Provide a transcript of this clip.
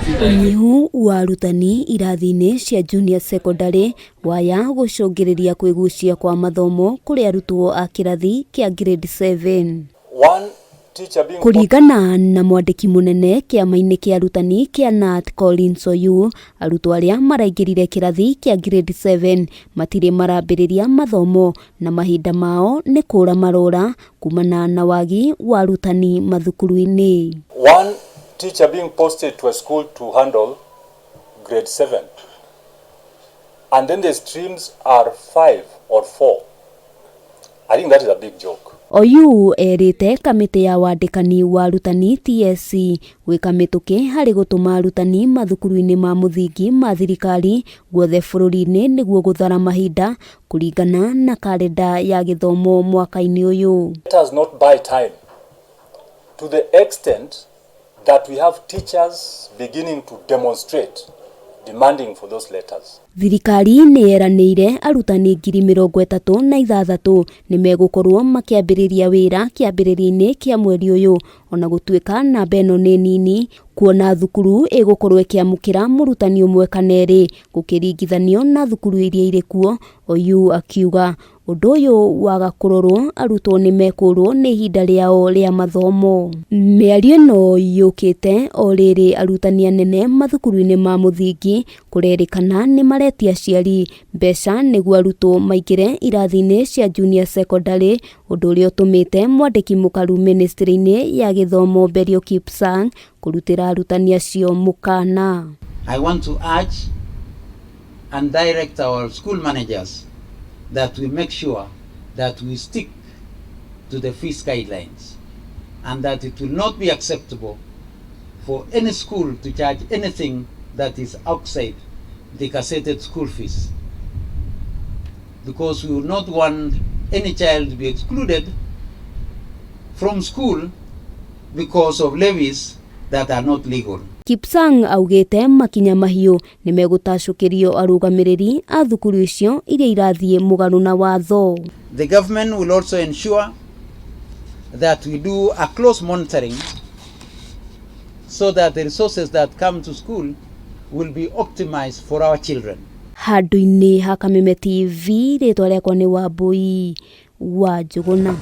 Ũnyihu wa arutani irathi-inĩ cia junior secondary waya gũcũngĩrĩria kwĩgucia kwa mathomo kũrĩ arutwo a kĩrathi kĩa grade 7. One teacher being Kũringana na mwandĩki mũnene kĩama-inĩ kĩa arutani kĩa KNUT Collins Oyuu, arutwo arĩa maraingĩrire kĩrathi kĩa grade 7 matirĩ marambĩrĩria mathomo na mahinda mao nĩ kũra marora kumana na wagi wa arutani mathukuru-inĩ. One teacher being posted to a school to handle grade 7, and then the streams are 5 or 4. I think that is a big joke. Oyuu erĩte kamĩtĩ ya wandĩkani wa arutani TSC gwĩka mĩtũkĩ harĩ gũtũma arutani mathukuru-inĩ ma mũthingi ma thirikari guothe bũrũri-inĩ nĩguo gũthara mahinda kũringana na karenda ya gĩthomo mwaka-inĩ ũyũ. Let us not buy time to the extent that we have teachers beginning to demonstrate, demanding for those letters. Thirikari nĩ yeranĩire arutani 36,000 nĩ megũkorwo makĩambĩrĩria wĩra kĩambĩrĩria-inĩ kĩa mweri ũyũ, ona gũtuĩka namba ĩno nĩ nini kuona thukuru ĩgũkorwo ĩkĩamũkĩra mũrutani ũmwe kana erĩ gũkĩringithanio na thukuru iria irĩ kuo. Oyuu akiuga ũndũ ũyũ waga kũrorwo arutwo nĩ mekũrwo nĩ ihinda rĩao rĩa mathomo. Mĩario ĩno yũkĩte o rĩrĩ arutani anene mathukuru-inĩ ma mũthingi kũrerĩkana nĩ maretia aciari mbeca nĩguo arutwo maingĩre irathi-inĩ cia junior secondary, ũndũ ũrĩa ũtũmĩte mwandĩki mũkaru ministry-inĩ ya gĩthomo Belio Kipsang kũrutĩra arutani acio mũkana. I want to urge and direct our school managers that we make sure that we stick to the fees guidelines and that it will not be acceptable for any school to charge anything that is outside the gazetted school fees, because we will not want any child to be excluded from school because of levies that are not legal. Kipsang augĩte makinya mahiũ nĩ megũtacũkĩrio arũgamĩrĩri a thukuru icio iria irathiĩ mũgarũ na watho. The government will also ensure that we do a close monitoring so that the resources that come to school will be optimized for our children. Handũ-inĩ ha Kameme TV, rĩtwa rĩakwa nĩ Wambui wa Njũgũna.